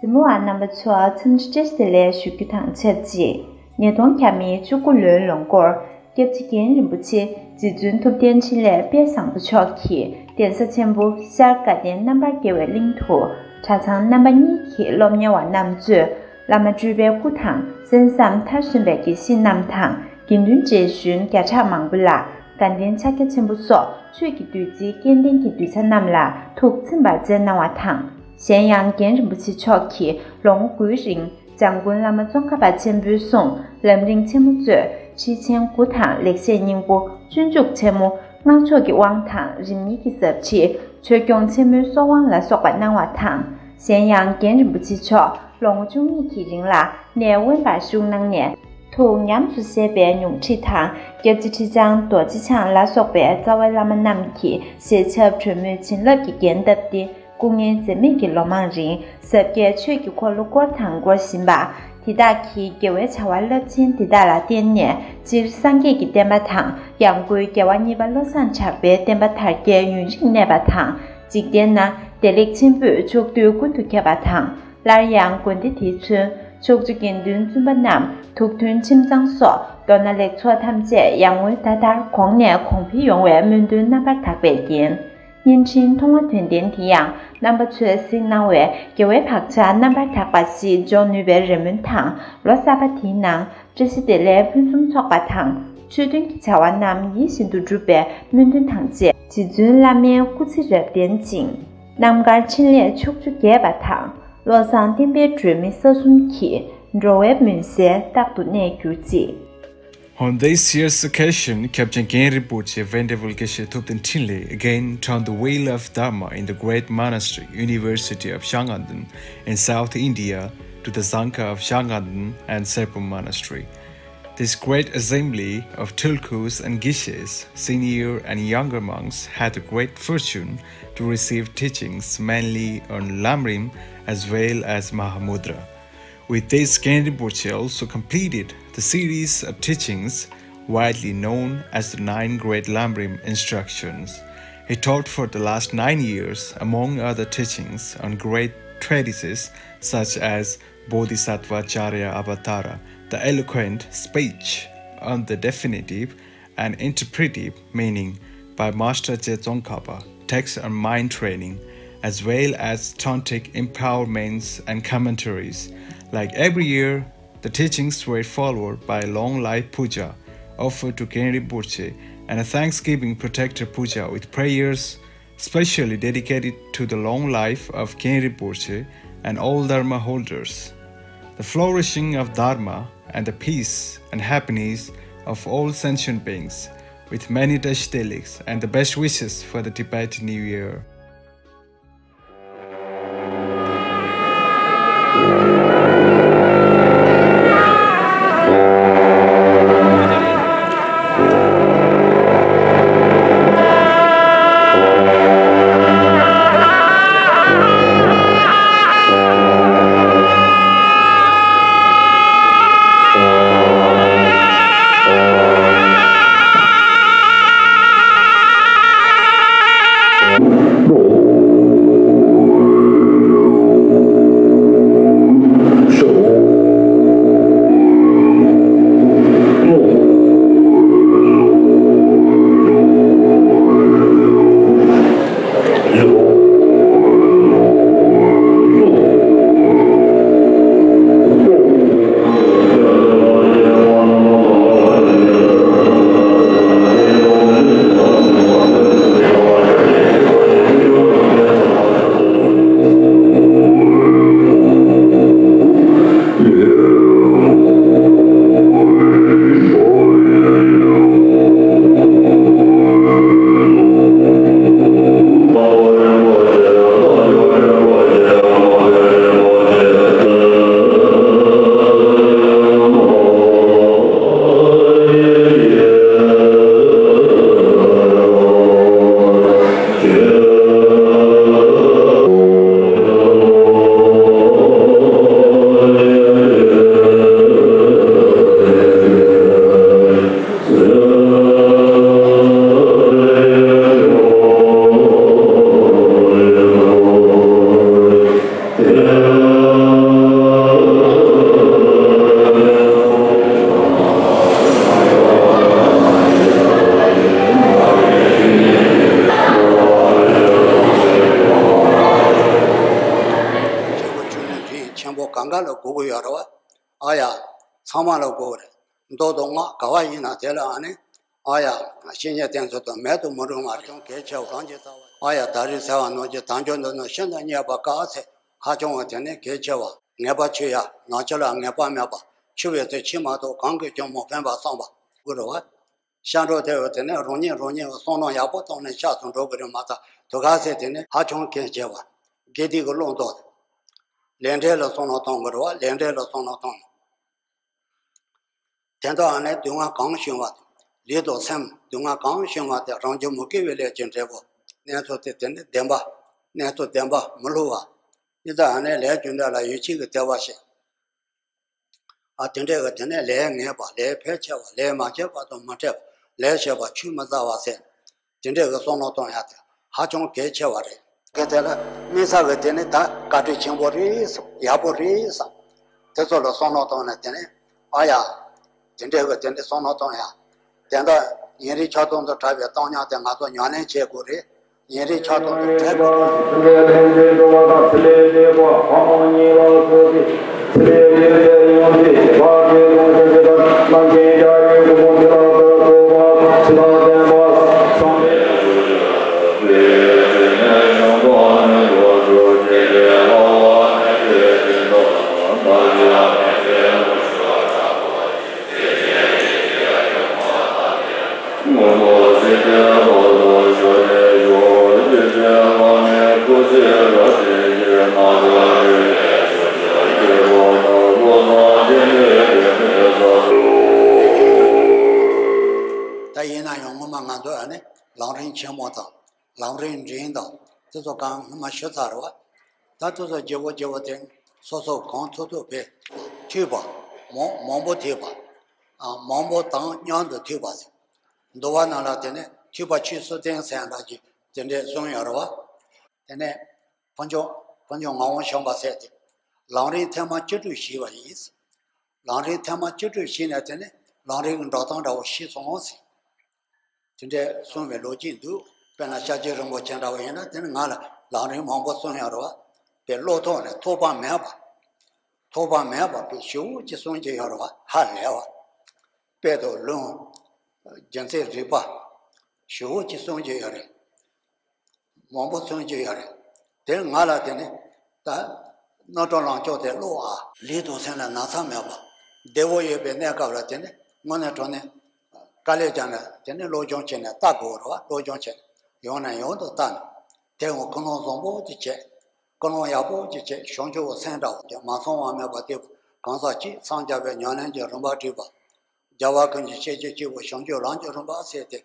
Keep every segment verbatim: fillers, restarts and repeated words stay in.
གཟིགས་མོ་བ་རྣམ་པ་ཚོར་འཚམས་འདྲི་བཀྲ་ཤིས་བདེ་ལེགས་ཞུ་རྒྱུ་དང་ཆབས་ཅིག་ཉིས་སྟོང་ཉེར་དགུ་ལོའི་ལོ་འགོར། སྐྱབས་རྗེ་རྒན་རིན་པོ་ཆེ་རྗེ་བཙུན་ཐུབ་བསྟན་འཕྲིན་ལས་དཔལ་བཟང་པོ་མཆོག་གིས་གདན་ས་ཆེན་པོ་ཤར་དགའ་ལྡན་རྣམ་པར་རྒྱལ་བའི་གླིང་དུ་གྲྭ་ཚང་རྣམ་པ་གཉིས་ཀྱི་སློབ་གཉེར་བ་རྣམས་གཙོས་བླ་མ་སྤྲུལ་པའི་སྐུ་དང་གསན་བསམ་མཐར་ཕྱིན་པའི་དགེ་བཤེས་རྣམས་དང་དགེ་འདུན་བགྲེས་གཞོན་བརྒྱ་ཕྲག་མང་པོ་ལ་དགའ་ལྡན་ཕྱག་རྒྱ་ཆེན་པོ་སོགས་ཆོས་ཀྱི་བདུད་རྩིའི་སྐལ་ལྡན་གྱི་གདུལ་བྱ་རྣམས་ལ་ཐུགས་ཚིམ་པར་སྩལ་གནང་བ་དང་། གཞན་ཡང་རྒན་རིན་པོ་ཆེ་མཆོག་གིས་ལོ་ངོ་དགུའི་རིང་འཇམ་མགོན་བླ་མ་ཙོང་ཁ་པ་ཆེན་པོའི་གསུང་ལམ་རིམ་ཆེན་མོ་གཙོས་ཁྲིད་ཆེན་དགུ་དང་ལེགས་བཤད་སྙིང་པོ་སྤྱོད་འཇུག་ཆེན་མོ་སྔགས་ཕྱོགས་ཀྱི་དབང་དང་རིམ་གཉིས་ཀྱི་ཟབ་ཁྲིད་ཆོས་སྐྱོང་ཆེན་མོའི་གསོལ་དབང་ལ་སོགས་པ་གནང་བ་དང་། གཞན་ཡང་རྒན་རིན་པོ་ཆེ་མཆོག་ལོ་ངོ་བཅུ་གཉིས་ཀྱི་རིང་ལ་གནས་དབེན་པར་བཞུགས་གནང་ནས། ཐུགས་ཉམས་སུ་བཞེས་པའི་ཉུང་ཁྲིད་དང་སྐྱབས་རྗེ་ཁྲི་བྱང་རྡོ་རྗེ་འཆང་ལ་སོགས་པའི་རྩ་བའི་བླ་མ་རྣམས་ཀྱི་ཞལ་ཆབ་དྲོན་མོའི་བྱིན་རླབས་ཀྱི་རྒྱན་བཏབ་སྟེ། སྐུ་ངལ་འཛེམས་མེད་ཀྱི་ལོ་མང་རིང་ཟབ་རྒྱས་ཆོས་ཀྱི་འཁོར་ལོ་བསྐོར་དང་བསྐོར་བཞིན་པ། དེ་དག་གི་དགེ་བའི་བྱ་བ་རླབས་ཆེན་དེ་དག་ལ་བརྟེན་ནས། སྤྱིར་སངས་རྒྱས་ཀྱི་བསྟན་པ་དང་། ཡང་སྒོས་རྒྱལ་བ་གཉིས་པ་བློ་བཟང་གྲགས་པའི་བསྟན་པ་དར་རྒྱས་ཡུན་རིང་གནས་པ་དང་། འཇིག་རྟེན་ན་བདེ་ལེགས་ཆེན་པོས་ཕྱོགས་དུས་ཀུན་ཏུ་ཁྱབ་པ་དང་། སླར་ཡང་དགོན་སྡེ་དེའི་ཚུན་ཕྱོགས་བཅུ་དགེ་འདུན་བཙུན་པ་རྣམས་ཐུགས་མཐུན་ཁྱིམ་ཚང་སོགས་མདོར་ན་ལེགས་ཚོགས་ཐམས་ཅད་ཡར་ངོའི་ཟླ་ལྟར་གོང་ནས་གོང་འཕེལ་ཡོང་བའི་སྨོན་འདུན་རྣམ་པར་དག་པས་བརྒྱན། བརྙན་འཕྲིན་མཐོང་བ་དོན་ལྡན་དེ་ཡང་རྣམ་པ་ཚོས་གཟིགས་གནང་བའི་རྒྱལ་བའི་བག་ཆགས་རྣམ་པར་དག་པ་ཞིག་འཇོག་ནུས་པའི་རེ་སྨོན་དང་། ལོ་གསར་པ་དེའི་ནང་བཀྲ་ཤིས་བདེ་ལེགས་ཕུན་སུམ་ཚོགས་པ་དང་། ཆོས་མཐུན་གྱི་བྱ་བ་རྣམས་ཡིད་བཞིན་དུ་འགྲུབ་པའི་སྨོན་འདུན་དང་བཅས། རྗེ་བཙུན་བླ་མའི་སྐུ་ཚེ་རབ་བརྟན་ཅིང་། རྣམ་དཀར་འཕྲིན་ལས་ཕྱོགས་བཅུར་རྒྱས་པ་དང་། བློ་བཟང་བསྟན་པའི་སྒྲོན་མེ་ས་གསུམ་གྱི། འགྲོ་བའི་མུན་སེལ་རྟག་ཏུ་གནས་གྱུར་ཅིག On this year's occasion, Kyabchen Genri Buche Venerable Geshe Thubten Trinley again turned the wheel of Dharma in the great monastery, University of Xianganden in South India, to the Sangha of Xianganden and Seppo Monastery. This great assembly of Tulkus and Geshes, senior and younger monks, had the great fortune to receive teachings mainly on Lamrim as well as Mahamudra. With this, Genri Buche also completed the series of teachings widely known as the Nine Great Lamrim Instructions. He taught for the last nine years, among other teachings, on great treatises such as Bodhisattva Charya Avatara, the eloquent speech on the definitive and interpretive meaning by Master Je Tsongkhapa, text and mind training, as well as Tantric empowerments and commentaries. Like every year, the teachings were followed by a long live puja offered to Genri Buche and a thanksgiving protector puja with prayers specially dedicated to the long life of Genri Buche and all Dharma holders, the flourishing of Dharma and the peace and happiness of all sentient beings, with many Dashitelik and the best wishes for the Tibetan New Year. ག་ལ་དགོས་ཀྱི་ཡོད་རེད་བ། ཨ་ཡ། ཚང་མ་ལ་དགོས་རེད། མདོ་དང་སྔགས་ག་བ་ཡིན་ན་དེ་ལ་ཨ་ནི། ཨ་ཡ། བཤེས་གཉེན་བསྟེན་ཚུལ་དང་མེད་དུ་མི་རུང་བ་རེད། ཅུང་གལ་ཆེ་བ་གང་ཅི་ཟེར་བ། ཨ་ཡ། ད་རེས་ཟེར་བ་ནང་བཞིན་དལ་འབྱོར་འདི་ནི་ཤིན་ཏུ་རྙེད་པ་དཀའ་ཚེ་ཧ་ཅང་བ་དེ་ནི་གལ་ཆེ་བ། ངེས་པ་ཆོད་ཡ། ནང་ཆོས་ལ་ངེས་པ་མེད་པ། ཆོས་པའི་ཚུལ་ཕྱིན་མ་གཏོགས་གང་གིས་ཀྱང་མི་ཕན་པ་བསམ་པ་དགོས་རེད་བ། ཤ་འགྲོ་དེ་བས་དེ་ནས་རང་ཉིད་རང་ཉིད་བསམ་བློ་ཡག་པོ་བཏང་ནས་ཤ་ཚུ་འགྲོ་དགོས་རེད་མ་གཏོགས་དུ་ག་ཟེར་དེ་ནས་ཧ་ཅང་གལ་ཆེ་བ། དགེ་སྡིག་གི་བླང་དོར། ལས་འབྲས་ལ་བསམ་བློ་གཏོང་དགོས་རེད་བ། ལས་འབྲས་ལ་བསམ་བློ་གཏོང་། དེ་དག་ཨ་ནི་སྡུག་བསྔལ་གང་བྱུང་བ། ལུས་དང་སེམས་སྡུག་བསྔལ་གང་བྱུང་བ་དེ་རང་རྒྱུད་མི་དགེ་བའི་ལས་ཀྱི་འབྲས་བུ། གནས་ཚུལ་དེ་དེ་ནི་བདེན་པ། གནས་ཚུལ་བདེན་པ་མི་བསླུ་བ། ཨི་ཙི་ཨ་ནི་ལས་རྒྱུ་འབྲས་ལ་ཡིད་ཆེས་ཀྱི་བདེ་བ་ཞིག་ཨ་དེ་འདྲས་ཀྱི་དེ་ནས་ལས་ངན་པ་ལས་ཕལ་ཆེ་བ་ལས་མ་བྱས་པ་དང་མ་འཕྲད་པ་ལས་བྱས་པ་ཆུད་མི་ཟ་བ་ཟེར། དེ་འདྲས་ཀྱི་བསམ་བློ་གཏོང་ཡ་དེ་ཧ་ཅང་གལ་ཆེ་བ་རེད། གལ་ཏེ་ལ་དམིགས་བསལ་གྱི་དེ་ནི་ད་བཀའ་དྲིན་ཆེན་པོ་རེད་བསམ་ཡག་པོ་རེད་བསམ། དེ་ཚོ་ལ་བསམ་བློ་གཏོང་ནས་དེ་ནས་ཨ་ཡ། དེ་འདྲས་ཀྱི་དེ་འདྲས་བསམ་བློ་གཏོང་ཡ། དེ་འདྲ་ཉིན་རེའི་ཆགས་སྡང་དང་བྲལ་བའི་བཏང་སྙོམས་དེ་ང་ཚོ་ཉམས་ལེན་བྱེད་དགོས་རེད། ཉིན་རེའི་ཆགས་སྡང་དང་བྲལ་དགོས་རེད། ད་ཡིན་ན་ཡང་སྔོན་མ་ང་ཚོ་ཨ་ནི་ལམ་རིམ་ཆེན་མོ་དང་། ལམ་རིམ་འབྲིང་དང་དེ་ཚོ་གང་སྔོན་མ་ཞུས་ཚར་བ། ད་དེ་ཚོ་རྒྱས་པོ་རྒྱས་པོ་དེ་སོ་སོ་གང་ཐུབ་ཐུབ་བས་ཐོས་པ། མང་མང་པོ་ཐོས་པ། ཨ་མང་པོ་དང་མཉམ་དུ་ཐོས་པ་ཟེར། འདུལ་བ་ནང་ལ་དེ་ནས་ཐོས་པ་ཆོས་སུ་བསྟན་ཟེར་ཡང་འདྲ་ཅིག་དེ་འདྲས་གསུངས་ཡོད་རེད་བ། དེ་ནས་བོད་ལྗོངས་བོད་ལྗོངས་ངག་དབང་བྱམས་པ་ཟེར་དེ། ལམ་རིམ་ཐེངས་མ་བཅུ་དྲུག་བྱས་པ་ཡིན། ལམ་རིམ་ཐེངས་མ་བཅུ་དྲུག་བྱས་ནས་དེ་ནས་ལམ་རིམ་གྱི་འགྲོ་སྟངས་འདྲ་བོ་ཤེས་སོང་ཟེར། དེ་འདྲའི་གསུངས་པའི་ལོ་རྒྱུས་འདུག་དཔེར་ན་ཤཱཀྱའི་རིན་པོ་ཆེ་འདྲ་བ་ཡིན་ན་དེ་ནི་ང་ལ་ལམ་རིམ་མང་པོ་གསུངས་ཡོད་རེད་བ། དེ་བློ་ཐོག་ནས་ཐོགས་པ་མེད་པ། ཐོགས་པ་མེད་པ་དཔེ་ཞེ་པོ་ཅིག་གསུང་གི་ཡོད་རེད་བ། ཧ་ལས་པ། དཔེ་དང་ལུང་། རྒྱུ་མཚན་རིགས་པ། ཞེ་པོ་ཅིག་གསུང་གི་ཡོད་རེད། མང་པོ་མཚོན་གྱི་ཡོད་རེད། དེར་ང་ལ་དེ་ནི་ད་རྣམ་གྲངས་ལམ་མཆོག་དེ་ཀློག་ཨ། ལུས་དང་སེམས་ལ་ན་ཚ་མེད་པ། བདེ་བོ་ཡོད་པའི་གནས་སྐབས་ལ་དེ་ནི་དངོས་གནས་དྲང་གནས་དཀའ་ལས་བརྒྱབ་ནས་དེ་ནི་སློབ་སྦྱོང་བྱས་ནས་ལྟ་དགོས་རེད་བ། སློབ་སྦྱོང་བྱས་ནས་ཡང་ནས་ཡང་དུ་ལྟ་ནས་དེ་ཡང་ཀུན་སློང་བཟང་པོ་ཅིག་བྱས། ཀུན་སློང་ཡག་པོ་ཅིག་བྱས། བྱང་ཆུབ་སེམས་འདྲ་བོ་ཅིག་མ་ཚང་བ་མེད་པ་དེ་གང་ཟག་གཅིག་འཚང་རྒྱ་བའི་ཉམས་ལེན་གྱི་རིམ་པ་བསྒྲིགས་པ། རྒྱལ་བ་ཀུན་གྱི་སྤྱི་ཁྱབ་སྤྱི་བོ་བྱང་ཆུབ་ལམ་གྱི་རིམ་པ་ཟེར་ཏེ།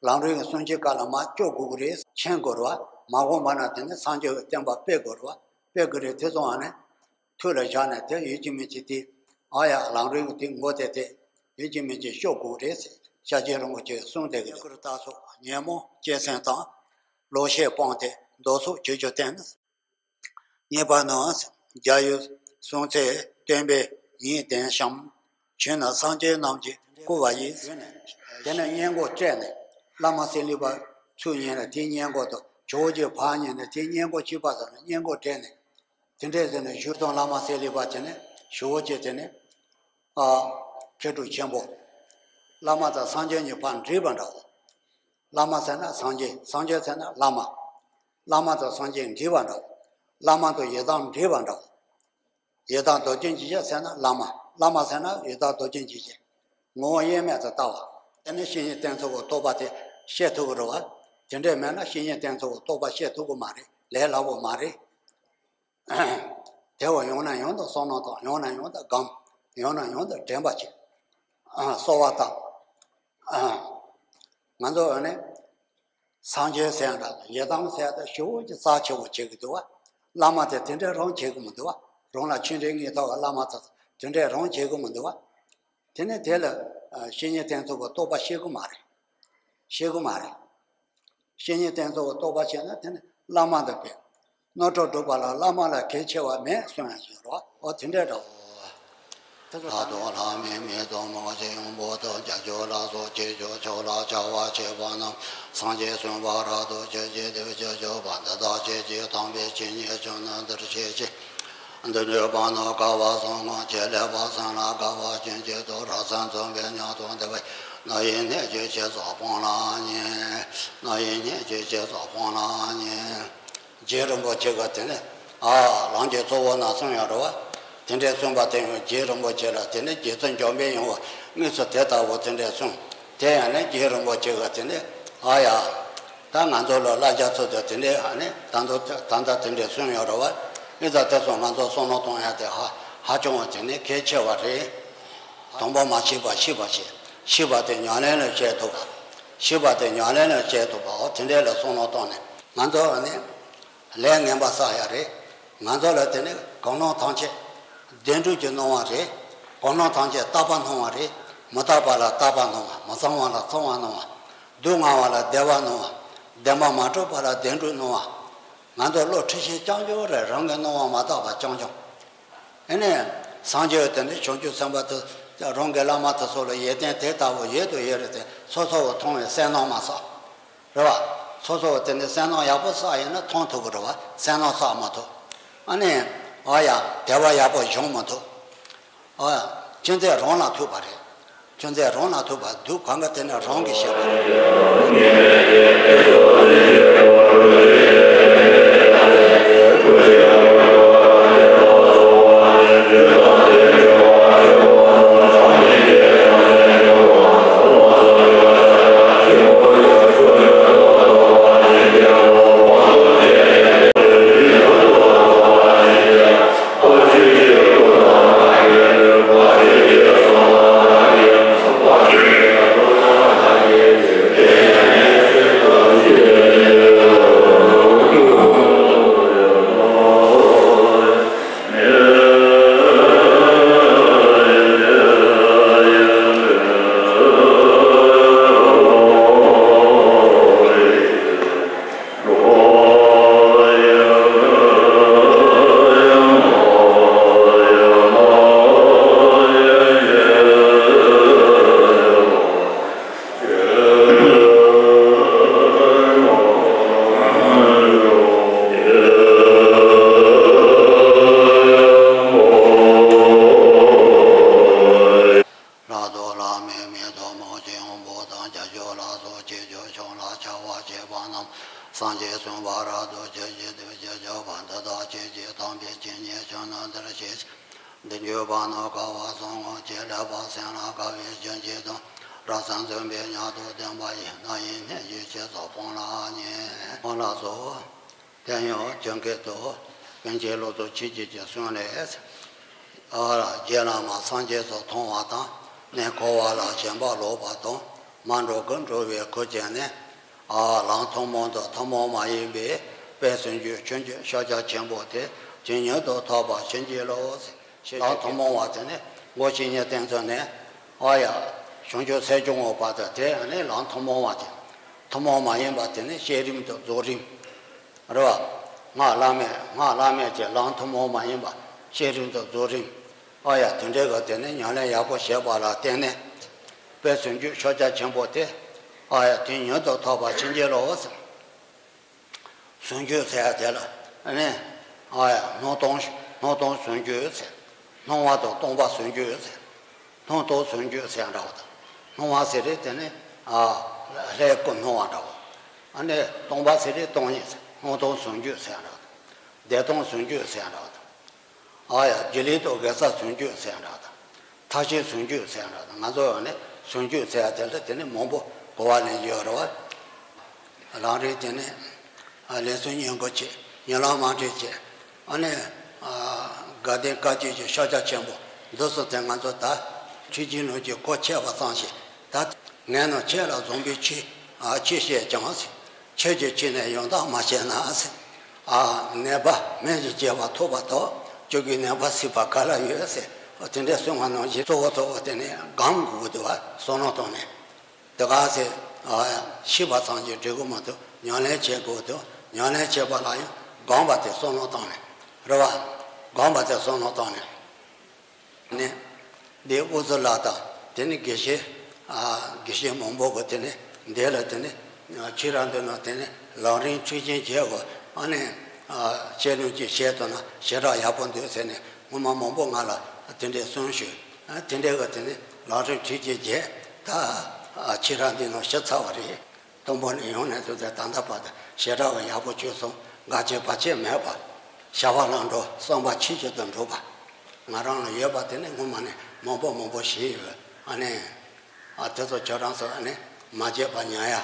ལམ་རིམ་གྱི་སུམ་ཅུ་སྐོར་ལ་མར་སྐྱོད་དགོས་ཀྱི་རེད། མཁྱེན་དགོས་རེད་བ། མ་གོམས་པ་ན་དེ་ནི་སངས་རྒྱས་ཀྱི་བསྟན་པ་སྤེལ་དགོས་རེད་བ། སྤེལ་དགོས་རེད། དེ་སོང་བ་ནས་ཐུགས་ལ་བཞག་ནས་དེ་ཡིད་ཀྱི་མི་ཅི་དེ། ཨ་ཡ་ལམ་རིམ་གྱི་དེ་ངོ་དེ་དེ་ཡིད་ཀྱི་མི་ཅི་སྐྱོད་དགོས་རེད་ཟེར་ཤཱཀྱའི་རིན་པོ་ཆེས་གསུངས་བསྡད་ཀྱི་འདུག་ཉོན་མོངས་སྐྱེ་མཚམས་དང་། བློ་ཤེས་སྤངས་ཏེ་མདོ་སོགས་ཆོས་བཅུ་བསྟན། གཉིས་པ་ནི། རྒྱ་ཡུལ་སུམ་ཚེ་སྟོན་པས་ཉིད་བསྟན་ཤིང་། ཆོས་ནི་སངས་རྒྱས་རྣམས་ཀྱིས་བསྐུལ་བ་ཡིན། དེ་ནས་སྔས་མགོ་སྤྲད་ནས་བླ་མ་སེ་ལི་པ་ཚུར་ཉན་ནས་དེའི་སྔས་མགོ་དང་ཇོ་བོ་རྗེ་ཕར་ཉན་ནས་དེའི་སྔས་མགོ་གཅིག་པ་ཙམ་ལ་སྔས་མགོ་སྤྲད་ནས་དེ་འདྲས་ཟེར་ནས་ཞུ་དང་། བླ་མ་སེ་ལི་པ་དེ་ནས་ཞུ་བོ་བྱས། དེ་ནས་ཨ་མཁས་གྲུབ་ཆེན་པོ། བླ་མ་དང་སངས་རྒྱས་གཉིས་ཕར་འདྲེས་པ་འདྲ་བོ། བླ་མ་ཟེར་ན་སངས་རྒྱས། སངས་རྒྱས་ཟེར་ན་བླ་མ། བླ་མ་དང་སངས་རྒྱས་འདྲེས་པ་འདྲ་བོ། བླ་མ་དང་ཡི་དམ་འདྲེས་པ་འདྲ་བོ། ཡི་དམ་རྡོ་རྗེ་འཇིགས་བྱེད་ཟེར་ན་བླ་མ། བླ་མ་ཟེར་ན་ཡི་དམ་རྡོ་རྗེ་འཇིགས་བྱེད། ངོ་བོ་དབྱེར་མེད་དུ་ལྟ་བ། དེ་ནི་བཤེས་གཉེན་བསྟེན་ཚུལ་གྱི་རྟོགས་པ་དེ་བཤད་ཐུབ་ཀྱི་རེད་བ། དེ་འདྲས་མེད་ན་བཤེས་གཉེན་བསྟེན་ཚུལ་གྱི་རྟོགས་པ་བཤད་ཐུབ་ཀྱི་མ་རེད། ལས་སླ་པོ་མ་རེད། དེ་བ་ཡང་ནས་ཡང་དུ་བསམ་བློ་བཏང་། ཡང་ནས་ཡང་དུ་སྒོམ། ཡང་ནས་ཡང་དུ་དྲན་པ་བྱེད། ཨ་གསོལ་བ་བཏབ། ཨ་ང་ཚོ་ཨ་ནི་སངས་རྒྱས་ཟེར་ཡང་འདྲ། ཡི་དམ་ཟེར་ཡང་འདྲ། ཞེ་པོ་ཅིག་རྩ་ཆེ་བོ་བྱེད་ཀྱི་འདུག་བ། བླ་མ་དེ་དེ་འདྲའི་རང་བྱེད་ཀྱི་མི་འདུག་བ། རང་ལ་ཆོས་འབྲེལ་དངོས་ཐོག་གི་བླ་མ་དེ་དེ་འདྲའི་རང་བྱེད་ཀྱི་མི་འདུག་བ། དེ་ནས་དེ་ལ་ཨ་བཤེས་གཉེན་བསྟེན་ཚུལ་གྱི་རྟོགས་པ་ཤེས་ཀྱི་མ་རེད། ཤེས་ཀྱི་མ་རེད། བཤེས་གཉེན་བསྟེན་ཚུལ་གྱི་རྟོགས་པ་ཤེས་ན་དེ་ནི་བླ་མ་དང་དཔེ། རྣམ་གྲོལ་སྒྲུབ་པ་ལ་བླ་མ་ལས་གལ་ཆེ་བ་མེད་གསུང་ཡང་ཞིག་རོ། འོ་དེ་འདྲའི་འདྲ་བོ། ལྷ་དང་ལྷ་མིན་མི་དང་མ་བྱས་ཡོང་པོ་དང་། རྒྱ་ཆོས་ལ་སོགས་ཆོས་ཕྱོགས་ཕྱོགས་ལ་བྱ་བ་བྱེད་པ་རྣམས། སངས་རྒྱས་སུམ་བར་དུ་ཆོས་ཀྱི་སྡེ་བརྒྱད་བྱེད་པ། འདི་དག་ཆོས་ཀྱི་དམ་པའི་ཆོས་ཉིད་ཀྱང་ནི་འདིར་བཤད་ཅིང་། མདུན་བསྐྱོད་སྤང་ནོར་དཀའ་བ་གསུམ་ངོམས་ཤིག །ལེགས་པར་སེམས་ལ་དཀའ་བ་ཕྱིན་ཅི་ཐུབ། རབ་གསལ་འཛིན་པའི་ཉམས་སུ་བདེ་བའི། རྣམ་གཡེང་སྣོད་བཅུད་ཞི་སོགས་སྤང་བླང་ཉིད། རྣམ་གཡེང་སྣོད་བཅུད་ཞི་སོགས་སྤང་བླང་ཉིད། རྗེ་རིན་པོ་ཆེ་གིས་དེ་ནི་ཨ་ལམ་གྱི་གཙོ་བོ་རྣམས་གསུངས་ཡོད་རེད་བ། དེ་འདྲའི་གསུངས་པ་དེ་ཡང་རྗེ་རིན་པོ་ཆེ་ལ་དེ་ནི་རྗེ་བཙུན་འཇམ་དཔལ་དབྱངས་ཀྱིས་དངོས་སུ་དེ་ལྟ་བུ་དེ་འདྲའི་གསུངས། དེ་ཡང་ནི་རྗེ་རིན་པོ་ཆེ་གིས་དེ་ནི་ཨ་ཡ། ད་ང་ཚོ་ལ་བསླབ་བྱ་ཚུལ་དུ་དེ་འདྲའི་ཨ་ནི་ད་དུང་ད་ལྟ་དེ་འདྲའི་གསུངས་ཡོད་རེད་བ། ཨི་ཙི་དེ་ཚོ་ང་ཚོ་བསམ་བློ་གཏོང་ཡ་དེ་ཧ་ཧ་ཅང་བ་དེ་ནི་གལ་ཆེ་བ་རེད། དང་པོ་མ་ཤེས་པ་ཤེས་པ་བྱེད། ཤེས་པ་དེ་ཉམས་ལེན་ལ་བྱེད་ཐུབ་པ། ཤེས་པ་དེ་ཉམས་ལེན་ལ་བྱེད་ཐུབ་པ། འོ་དེ་འདྲའི་ལ་བསམ་བློ་གཏོང་ནས་ང་ཚོ་ཨ་ནི་ལས་ངན་པ་བསགས་ཡ་རེད། ང་ཚོ་ལ་དེ་ནི་གང་སྣང་ཐམས་ཅད་བདེན་གྲུབ་ཀྱི་སྣང་བ་རེད། གང་སྣང་ཐམས་ཅད་རྟག་པ་སྣང་བ་རེད། མི་རྟག་པ་ལ་རྟག་པ་སྣང་བ། མི་གཙང་བ་ལ་གཙང་བ་སྣང་བ། སྡུག་བསྔལ་བ་ལ་བདེ་བ་སྣང་བ། བདེན་པ་མ་གྲུབ་པ་ལ་བདེན་གྲུབ་སྣང་བ། ང་ཚོ་བློ་འཁྲུལ་ཤེས་རྐྱང་རྐྱང་རེད། རང་གི་སྣང་བ་མ་དག་པ་རྐྱང་རྐྱང་། ཨེ་ནས་སངས་རྒྱས་དེ་ནི་བྱང་ཆུབ་སེམས་དཔའ་དེ་རང་གི་བླ་མ་དེ་ཚོ་ལ་ཡོན་ཏན་དེ་ལྟ་བུ་ཡོད་དུ་ཡོད་རེད་དེ། སོ་སོ་བ་མཐོང་བའི་སེམས་སྣང་མ་སོགས་རེད་བ། སོ་སོ་བ་དེ་ནི་སེམས་སྣང་ཡག་པོ་བསགས་ཡོད་ན་མཐོང་ཐུབ་ཀྱི་རེད་བ། སེམས་སྣང་བསགས་མ་ཐུབ། ཨ་ནི་ཨ་ཡ་བདེ་བ་ཡག་པོ་འབྱུང་མི་ཐུབ། ཨ། ཅི་མཛད་རང་ལ་ཐུག་པ་རེད། ཅི་མཛད་རང་ལ་ཐུག་པ། སྡུག་གང་ག་དེ་ནི་རང་གིས་བྱས་པ་རེད། ལྷག་ཏུ་བླ་མའི་མེ་ཏོག་མང་ཆེན་དབང་པོ་དང་། བྱང་ཆུབ་ལ་སོགས་ཆོས་སྐྱོང་ལ་ཕྱག་འཚལ་བ་བཅས་པ་རྣམས་སངས་རྒྱས་གསུམ་པ་རབ་ཏུ་ཞི་ཞིང་དུས་གཅིག་ཏུ་བྱེད་པ་འདི་དག་ཆོས་ཀྱི་དམ་པའི་ཆོས་ཉིད་ཕྱག་ན་བསྟར་ཞིང་། མདུན་བསྐྱོད་སྤང་ནོར་དཀའ་བ་གསུམ་ངོམས་ཤིག །ལེགས་པར་སེམས་ལ་དཀའ་བའི་ཕྱིན་ཅི་ཐུབ། རབ་གསལ་འཛིན་པའི་ཉམས་སུ་བདེ་བ་ཡི། རྣམ་གཡེང་སྣོད་བཅུད་ཞི་སོགས་སྤང་བླང་ཉིད། སྤང་བླང་སོགས། དེ་ཡང་ཇི་སྐད་དུ། པཎ་ཆེན་ལོ་ཙཱ་ཆོས་རྗེ་གི་གསུང་ལས། ཨ། རྗེ་བླ་མ་སངས་རྒྱས་སུ་མཐོང་བ་དང་། གནས་འཁོར་བ་ལ་ཞེན་པ་ལོག་པ་དང་། མ་འགྲོ་དགུ་འགྲོ་བའི་ཁུར་བྱས་ནས། ཨ། ལམ་ཐུན་མོང་དང་ཐུན་མོང་མ་ཡིན་པའི་དཔལ་ཟུང་འཇུག་ཆོས་ཀྱི་ཕྱག་རྒྱ་ཆེན་པོ་དེ་ཇི་སྙེད་དུ་ཐོབ་པར་བྱིན་གྱིས་རློབས། ལམ་ཐུན་མོང་བ་དེ་ནི་སྒོ་བཞི་ཉེར་བསྡོམས་ཚུལ་ནས། ཨ་ཡ། བྱང་ཆུབ་སེམས་བྱུང་བ་བར་དུ་དེ་ནི་ལམ་ཐུན་མོང་བ་དེ། ཐུན་མོང་མ་ཡིན་པ་དེ་ནི་བསྐྱེད་རིམ་དང་རྫོགས་རིམ། རེད་བ། སྔགས་བླ་མེད་སྔགས་བླ་མེད་ཀྱི་ལམ་ཐུན་མོང་མ་ཡིན་པ་བསྐྱེད་རིམ་དང་རྫོགས་རིམ། ཨ་ཡ། དེ་འདྲའི་གི་དེ་ནི་ཉམས་ལེན་ཡག་པོ་བྱས་པ་ལ་བརྟེན་ནས། དཔལ་ཟུང་འཇུག་ཕྱག་རྒྱ་ཆེན་པོ་དེ། ཨ་ཡ། དེ་མངོན་དུ་ཐོབ་པར་བྱིན་གྱིས་རློབས། ཟུང་འཇུག་ཟེར་ཡ་དེ་ལ་ནི། ཨ་ཡ། སྣང་སྟོང་སྣང་སྟོང་ཟུང་འཇུག་ཟེར། སྣང་བ་དང་སྟོང་པ་ཟུང་འཇུག་ཟེར། སྣང་སྟོང་ཟུང་འཇུག་ཟེར་ཡ་འདྲ་བ་དང་། སྣང་བ་ཟེར་རེད་དེ་ནི། ཨ། ལྷའི་སྐུ་སྣང་བ་འདྲ་བ། ཨ་ནི་སྟོང་པ་ཟེར་རེད་སྟོང་ཉིད་ཟེར། སྣང་སྟོང་ཟུང་འཇུག་ཟེར་ཡ་འདྲ་བ་དང་། བདེ་སྟོང་ཟུང་འཇུག་ཟེར་ཡ་འདྲ་བ་དང་། ཨ་ཡ། སྒྱུ་ལུས་དང་གེ་སར་ཟུང་འཇུག་ཟེར་ཡ་འདྲ་བ་དང་། མཐའ་བཞི་ཟུང་འཇུག་ཟེར་ཡ་འདྲ་བ་དང་། ང་ཚོ་ཡང་ནི་ཟུང་འཇུག་ཟེར་ཡ་དེ་ལ་དེ་ནི་མང་པོ་གོ་བ་ལེན་རྒྱུ་ཡོད་རེད་བ། ལམ་རིམ་དེ་ནི། ཨ། ལམ་སྲོལ་ཉམས་རྒུད་བྱས། ཉམས་ལེན་རྨང་འདྲེན་བྱས། ཨ་ནི། ཨ། དགའ་ལྡན་བཀའ་བརྒྱུད་ཀྱི་ཕྱག་རྒྱ་ཆེན་པོ་འདི་ཚོ་དེ་ང་ཚོ་ད་འཁྲུལ་རྐྱེན་ལམ་གྱི་གོ་ཆོད་པ་ཙམ་ཞིག་ད་ངན་ནམ་ཁྱེད་ལ་བཟང་པོའི་ཆོས། ཨ། ཆོས་བཤད་ཀྱང་ཟེར། ཆོས་ཀྱི་ཆོས་ནི་ཡང་དག་མ་བྱས་ན་ཟེར། ཨ། ནད་པ་སྨན་གྱིས་བྱས་པ་ཐོབ་པ་དང་། བཅོས་དགུའི་ནད་པ་སེལ་བ་ག་ལ་ཡོད་ཟེར། དེ་འདྲའི་གསུང་བ་ནང་བཞིན་གཙོ་བོ་གཙོ་བོ་དེ་ནི་སྒོམ་དགོས་ཀྱི་འདུག་བ། བསམ་བློ་བཏང་ནས། དེ་ག་ཚེ། ཨ། ཤེས་པ་ཙམ་གྱིས་འགྲིག་གི་མ་གཏོགས་ཉམས་ལེན་བྱེད་དགོས་འདུག་ཉམས་ལེན་བྱེད་པ་ལ་ཡང་སྒོམ་པ་དེ་བསམ་བློ་བཏང་ནས། རེད་བ། སྒོམ་པ་དེ་བསམ་བློ་བཏང་ནས། ནས། འདི་དབུ་ཙི་ལ་དང་དེ་ནི་དགེ་བཤེས། ཨ། དགེ་བཤེས་མང་པོ་གི་དེ་ནི་འདི་ལ་དེ་ནི་ཁྱེད་རང་འདི་ན་དེ་ནི་ལམ་རིམ་འཁྲུལ་རྐྱེན་བྱེད་དགོས། ཨ་ནི། བཤད་ལུང་ཅིག་བཤད་ཐུབ་ན་ཞེ་དྲག་ཡག་པོ་འདུག་ཟེར་ནས་སྔོན་མ་མང་པོ་ང་ལ་དེ་འདྲའི་གསུངས་ཞུས། དེ་འདྲའི་གི་དེ་ནས་ལམ་རིམ་ཁྲིད་ཀྱི་རྗེས་ད་ཁྱེད་རང་འདི་ནང་ཞུ་ཚར་བ་རེད། དང་པོ་ནས་ཡོང་ནས་དུ་དེ་ད་ལྟ་བར་དུ་ཞེ་དྲག་གི་ཡག་པོ་བྱུང་སོང་། འགལ་རྐྱེན་བར་ཆད་མེད་པ། བྱ་བ་ལམ་འགྲོ་བསམ་པ་ཆོས་ཀྱི་དུ་འགྲུབ་པ། ང་རང་ལ་ཡོད་པ་དེ་ནི་སྔོན་མ་ནས་མང་པོ་མང་པོ་བྱས་ཡོད། ཨ་ནི། ཨ་དེ་ཚོ་ཁྱོད་རང་ཚོ་ཨ་ནི་མ་བརྗེད་པ་ཉར་ཡ།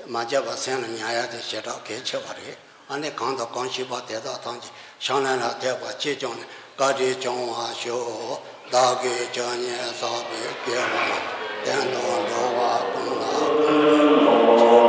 མ་བརྗེད་པ་སེམས་ལ་ཉར་ཡ་དེ་ཞེ་དྲག་གལ་ཆེ་བ་རེད། ཨ་ནི་གང་དང་གང་ཞིག་པ་དེ་དག་ཐམས་ཅད་བྱང་ལམ་ལ་ཐེག་པ་ཅི་བྱུང་ནས་བཀའ་དྲིན་བྱུང་བར་ཤོག། བདག་གིས་ཇི་སྙེད་བསགས་པའི་དགེ་བ་དོན་དུ་འགྲོ་བ་ཀུན་ལ་ཕན་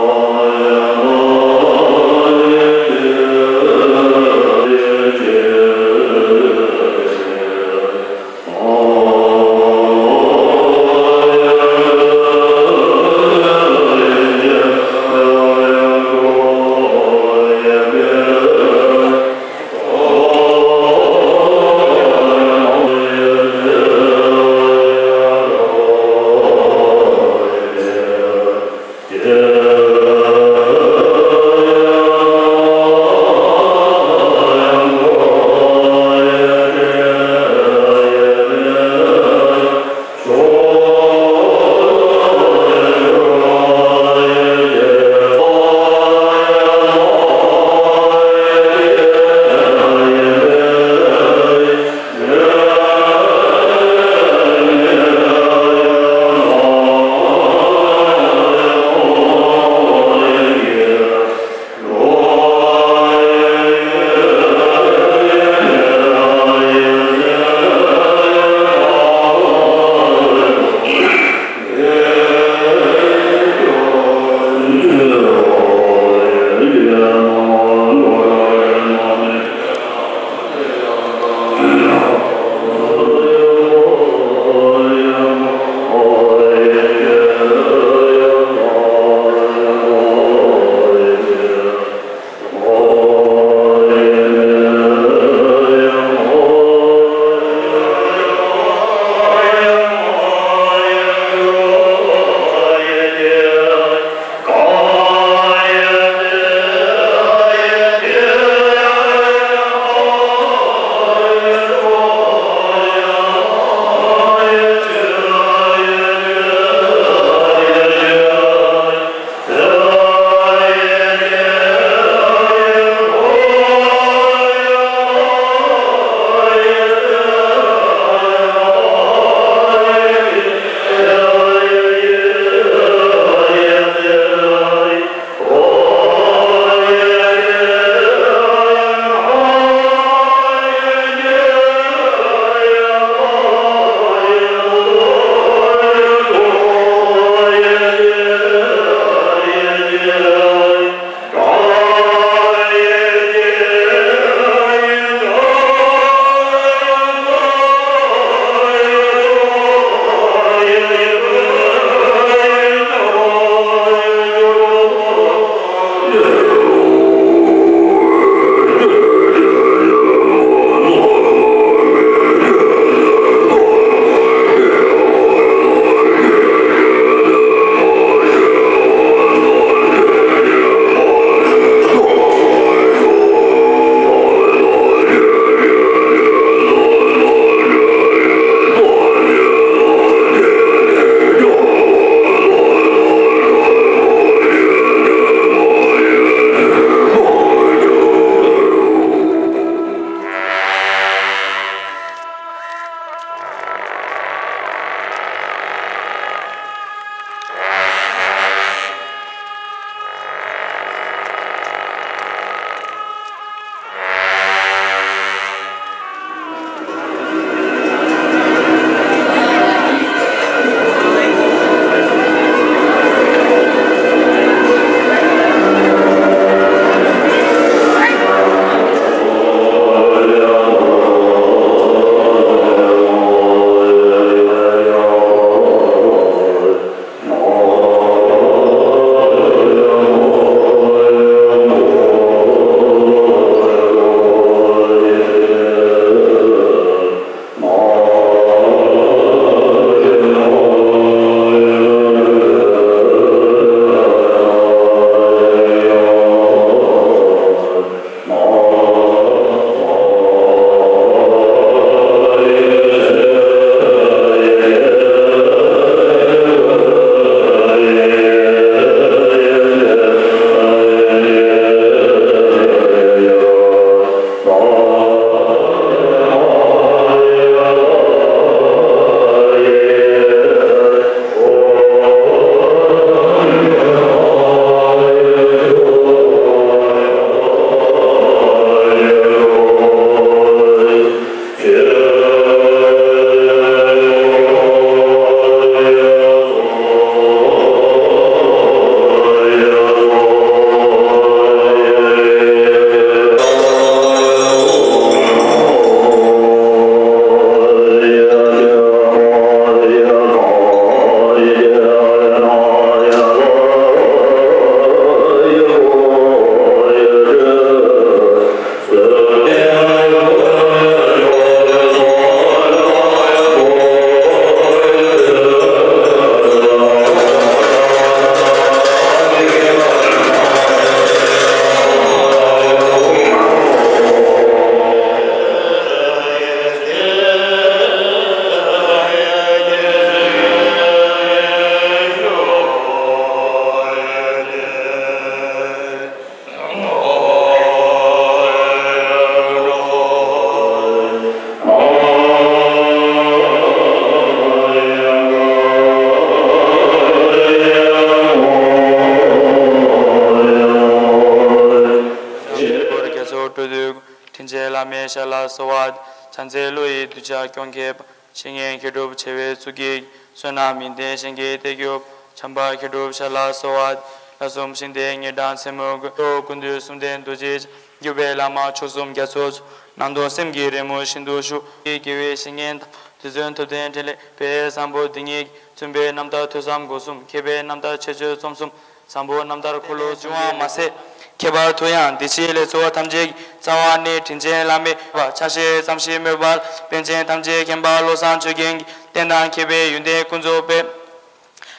བོད་དུ། དྲིན་ཅན་བླ་མའི་ཞབས་ལ་གསོལ་བ། བྱང་རྩེ་ཀླུ་ཡི་གདུལ་བྱ་སྐྱོང་མཁས་པ། བཤེས་གཉེན་མཁས་གྲུབ་བྱེ་བའི་གཙུག་གི། བསོད་ནམས་མི་ལྡན་གཞན་གྱིས་ཏེ་གྱུར། བྱམས་པ་མཁས་གྲུབ་ཞབས་ལ་གསོལ་བ། ལྷ་གསུམ་ཤིང་རྟའི་ཉེ་འགྲམ་མཚན་མོ་ཀུན། ལྷོ་ཀུན་འདུས་གསུམ་ལྡན་རྡོ་རྗེ་འཆང་། བརྒྱུད་པའི་བླ་མ་མཆོག་གསུམ་རྒྱ་མཚོ་མཚུངས། ནང་དུ་སེམས་ཀྱི་རི་མོ་ཤིན་ཏུ་ཤུགས། དགེ་བའི་བཤེས་གཉེན་དམ་དུས་བརྩོན་ཐུབ་བསྟན་འཕྲིན་ལས་དཔལ་བཟང་པོ་འདི་ཉིད་ཀྱིས། བཙུན་པའི་རྣམ་ཐར་ཐོས་བསམ་སྒོམ་གསུམ། མཁས་པའི་རྣམ་ཐར་ཆོས་སྤྱོད་རྩོམ་གསུམ། བཟང་པོ་རྣམ་ཐར་འཁོར་ལོ་འབྱུང་བ་མ་ཟད། ཁྱད་པར་དུ་ཡང་འདི་ཕྱིའི་ལས་ཚོགས་ཐམས་ཅད་ཀྱི་རྩ་བ་ནི་དྲིན་ཅན་བླ་མའི་ཕྱག་བཞེས་ཙམ་ཞིག་མེད་པར། པཎ་ཆེན་ཐམས་ཅད་མཁྱེན་པ་བློ་བཟང་ཆོས་རྒྱན་གྱིས་བསྟན་དང་མཁས་པའི་ཡོན་ཏན་ཀུན་རྫོབ་སྤེལ།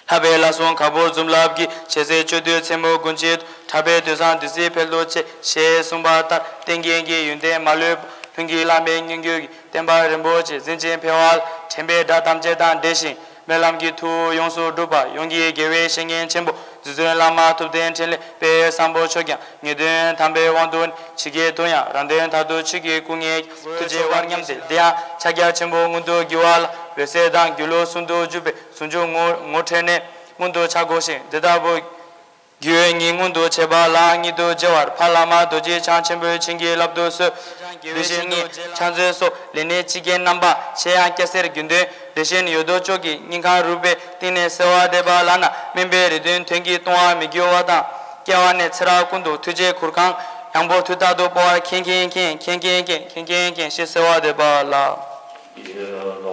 ལྷག་པའི་ལྷ་སྲུང་གར་པོར་འཛུམ་རླབས་ཀྱིས། ཞལ་གཟིགས་སྤྱོད་དུས་མཚན་མོ་དགུན་ཆེད་དུ། དྲག་པོའི་དུས་བཟང་དུས་སྲིད་འཕེལ་དུ་ཆེ། ཞེས་གསུངས་པ་ལྟར། བསྟན་རྒྱས་ཀྱི་ཡོན་ཏན་མ་ལུས་པ། ལྷུན་གྱིས་བླ་མའི་སྙན་བརྒྱུད་ཀྱི། བསྟན་པ་རིན་པོ་ཆེ་འཛིན་ཅིང་འཕེལ་བ་ལ། དྲན་པའི་སྒྲ་ཐམས་ཅད་དང་འདྲེས་ཤིང་། སྨོན་ལམ་གྱི་མཐུ་ཡོངས་སུ་འགྲུབ་པ། ཡོངས་ཀྱི་དགེ་བའི་བཤེས་གཉེན་ཆེན་པོ་རྗེ་བཙུན་བླ་མ་ཐུབ་བསྟན་འཕྲིན་ལས་དཔལ་བཟང་པོ་མཆོག་ཀྱང་ངེས་དོན་དམ་པའི་དབང་དུ་ནི། ཇི་སྐད་དུ་ཡང་རང་དོན་མཐར་ཐུག་ཆོས་ཀྱི་སྐུ་ངེས་ཀྱང་། ཐུགས་རྗེ་དབང་སྙམ་སྟེ། འདི་ཡང་ཕྱག་རྒྱ་ཆེན་པོ་མངོན་དུ་གྱུར་པ་ལ། འོད་གསལ་དང་སྒྱུ་ལུས་ཟུང་དུ་འཇུག་པའི་ཟུང་འཇུག་ངོ་ངོ་འཕྲོད་ནས་མངོན་དུ་བྱ་དགོས་ཤིང་། དེ་ལྟ་བུ། རྒྱུ་ཉིད་མངོན་དུ་བྱེད་པ་ལའང་ཉིད་དུ་སྦྱར་བར་ཕ་བླ་མ་རྡོ་རྗེ་འཆང་ཆེན་པོས་བྱིན་གྱིས་བརླབ་ཏུ་གསོལ། དེ་བཞིན་ཉིད་ཕྱག་མཛོད་སོགས་ལས་སྣེ་སྤྱི་རྒན་རྣམ་པ། གཞན་ཡང་སྐྱ་སེར་དགེ་འདུན་དེ་བཞིན་ཡོད་དོ་ཅོག་གི་སྙིང་ཁར་རུས་པའི་གཏིང་ནས་གསོལ་བ་འདེབས་པ་ལགས་ན། སྨིན་པའི་རེ་འདུན་དོན་གྱིས་གཏོང་བ་མི་འགྱུར་བ་དང་། སྐྱེ་བ་ནས་ཚེ་རབས་ཀུན་ཏུ་ཐུགས་རྗེའི་གུར་ཁང་ཡངས་པོ་དུས་རྟག་ཏུ་སྤོ་བར་མཁྱེན་མཁྱེན་མཁྱེན་ཞེས་གསོལ་བ་འདེབས་པ་ལགས།